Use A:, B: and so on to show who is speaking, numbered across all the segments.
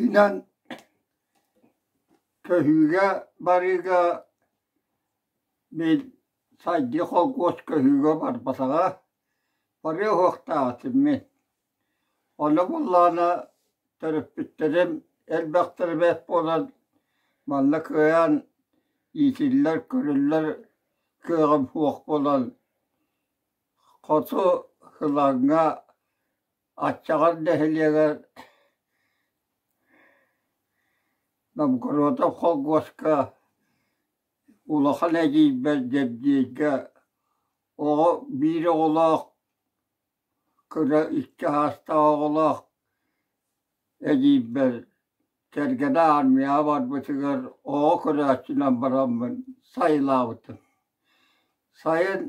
A: Дьиҥинэн, көһүүгэ барыыга мин Сайдыы холкуос көһүүгэ барбатаҕа, барыа уһуохтаах этим мин. Ону буллаҕына төрөппүттэрим элбэхтэрэ бэрт буолан, манна кыайан иитиллэр, көрүллэр кыаҕым суох буолан, хоту Сылаҥҥа Аччаҕар нэһилиэгэр Новгородов холкуоска улахан эдьиийбэр Дьэбдиэйгэ оҕо биир оҕолоох кыра икки саастаах оҕолоох эдьиийбэр кэргэнэ аармыйаҕа барбытыгар оҕо көрөөччүнэн бараммын сайылаабытым. Сайын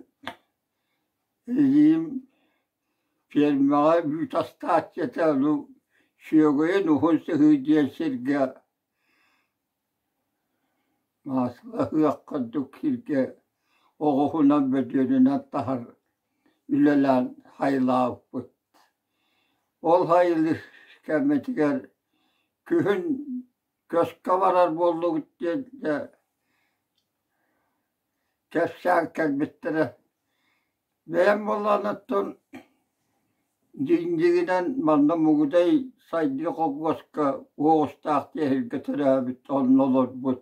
A: эдьиийим фермаҕа үүт астааччы этэ, ону сүөгэйин уһун сыһыы диэн сиргэ Маасыла ыһыах курдук сиргэ оҕуһунан бөдүөнүнэн таһар үлэлээн хайылаабыппыт. Ол хайылыыр кэммитигэр күһүн көскө барар буоллубут диэн дьэ кэпсээн кэлбиттэрэ. Бэйэм буоллаҕына дьиҥ-дьиҥинэн манна Мугудай Сайдыы холкуоска уоҕустаах тиэһиргэ төрөөбүт, онно олорбут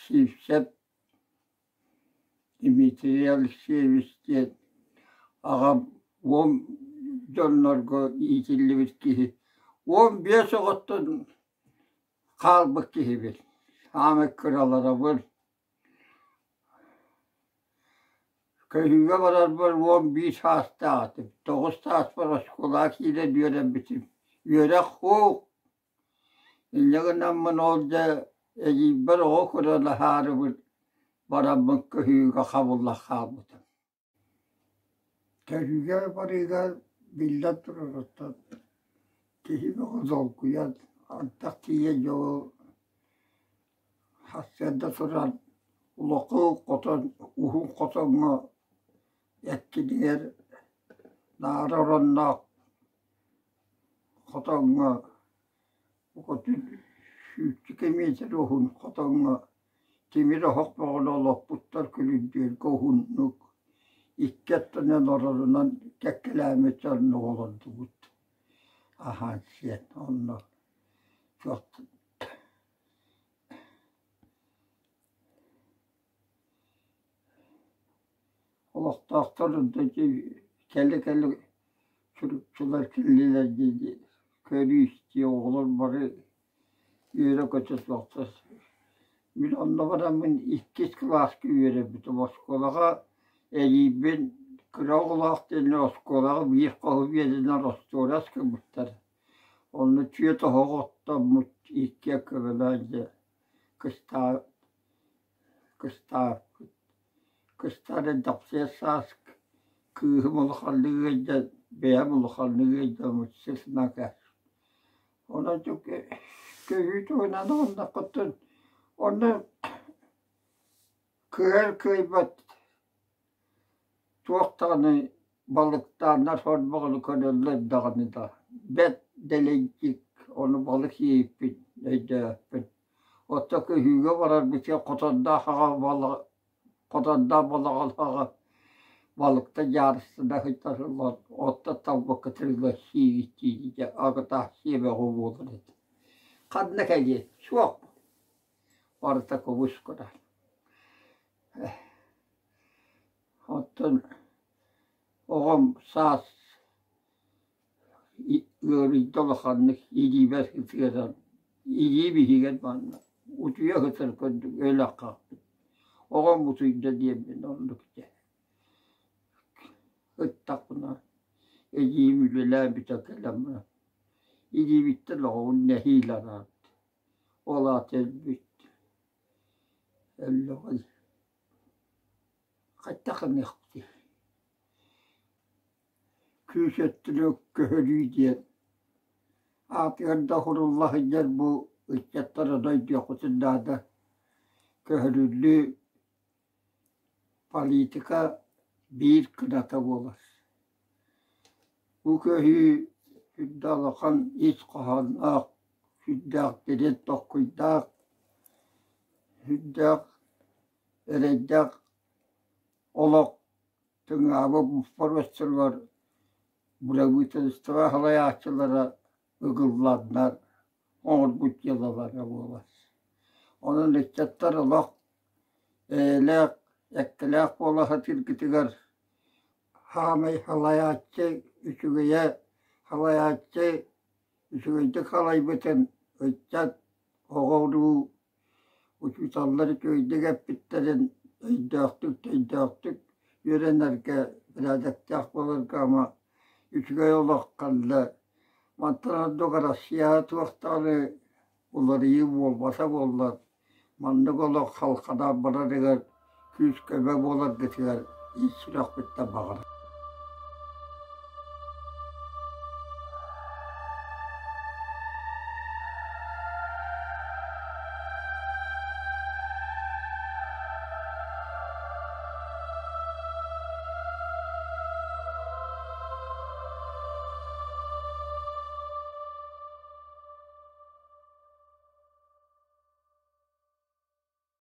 A: Сивцев Дмитрий Алексеевич диэн аҕам уон дьоннорго иитиллибит киһи. 15 оҕоттон хаалбыт киһибин, саамай кыраларабын. Көһүүгэ барарбар 11 саастаах этим, 9 сааспар оскуолаҕа киирэн үөрэммитим. Үөрэх суох. Инньэ гынаммын ол дьэ эдьиийбэр оҕо көрөн аһаарыбын бараммын көһүүгэ хабыллан хаалбытым. Көһүүгэ барыыга биллэн турар оттон киһи бөҕө долгуйан антах тиийэн дьолу сарсыарда туран улахан хотон уһун хотоҥҥо эркинигэр наара оронноох хотоҥҥо Хотун сүүсчэкэ миэтэрэ уһун хотоҥҥо тимир оһох бөҕөнү олоппуттар күлүрдүөргэ уһуннук икки аттынан олорорунан кэккэлээммит оннук олордубут аһаан сиэн онно туох Олохтоохтор кэлэ-кэлэ чурапчылар кэллилэр дии көрүү-истии оҕолор бары үөрэ-көтө суохтар. Мин онно бараммын иккис кылааска үөрэммитим. Оскуолаҕа эдьиийбин кыра оҕолоох диэннэр оскуолаҕа биир хоһу биэрэннэр остуорас гыммыттар. Онно түөрт оһох оттоммут иккиэн көмөлөөн дьэ кыстаа Кыстааппыт. Кыстаан эрдэхпитинэ саас кыыһым улаханнык ыалдьан, бэйэм улаханнык ыалдьаммыт сыснака. Онон көһүү туһунан аҕыннаххыттан онно кыайар кыайбат туох даҕаны балыктааннар сорбоҕону көрөллөр даҕаны да бэрт дэлэйдик ону балык сиэппит өйдөөппүн. Оттон көһүүгэ барарбытыгар хотонноох аҕа хотонноох балаҕалааҕа балыкта дьаарыстана сылдьаллар, оттон талбакка тырылла сиигит диир аҕытаах сиэбэҕэ буолар этэ. Ханна кэлиэй, суох барыта кубус курар. Оттон оҕом саас ыарыйда улаханнык илиибэр сытыаран, илиим иһигэр манна утуйа сытар курдук өлө хаалбыт. Оҕом утуйда диэммин оннук дьэ. Ыттахпына эдьиийим үлэлээн бүтэ кэлэн баран илиибиттэн оҕобун нэһиилэ араабыт. Ол аата өлбүт. Өллөҕүн хайдах гыныахпытый? Күүс өттүнэн көһөрүү диэн аатыгар да уһурулла сылдьар бу ыччаттар ону өйдүөххүтүн наада. Көһөрүллүү политика биир кыната буолар. Бу көһүү сүрдээх улахан ис хоһоонноох. Сүрдээх дириҥ толкуйдаах, сүрдээх эрэйдээх олох тыҥаабыт боппуруостарыгар бырабыыталыстыба салайааччылара ыгылланнар оҥорбут дьыалалара буолар. Онон ыччаттар олох эйэлээх, эккэлээх буола сатыыргытыгар хаамай салайааччы үчүгэйэ, салайааччы үчүгэйдик салайбытын ыччат, оҕо-уруу, учууталлар үчүгэйдик эппиттэрин өйдөөхтүк, төйдөөхтүк үөрэнэргэ, бэрээдэктээх буоларга ама үчүгэй олох ханна мантан ордук Россияҕа туох даҕаны уларыйыы буолбата буоллар, маннык олох халҕанаан барарыгар күүс-көмө буоларгытыгар ис сүрэхпиттэн баҕарабын.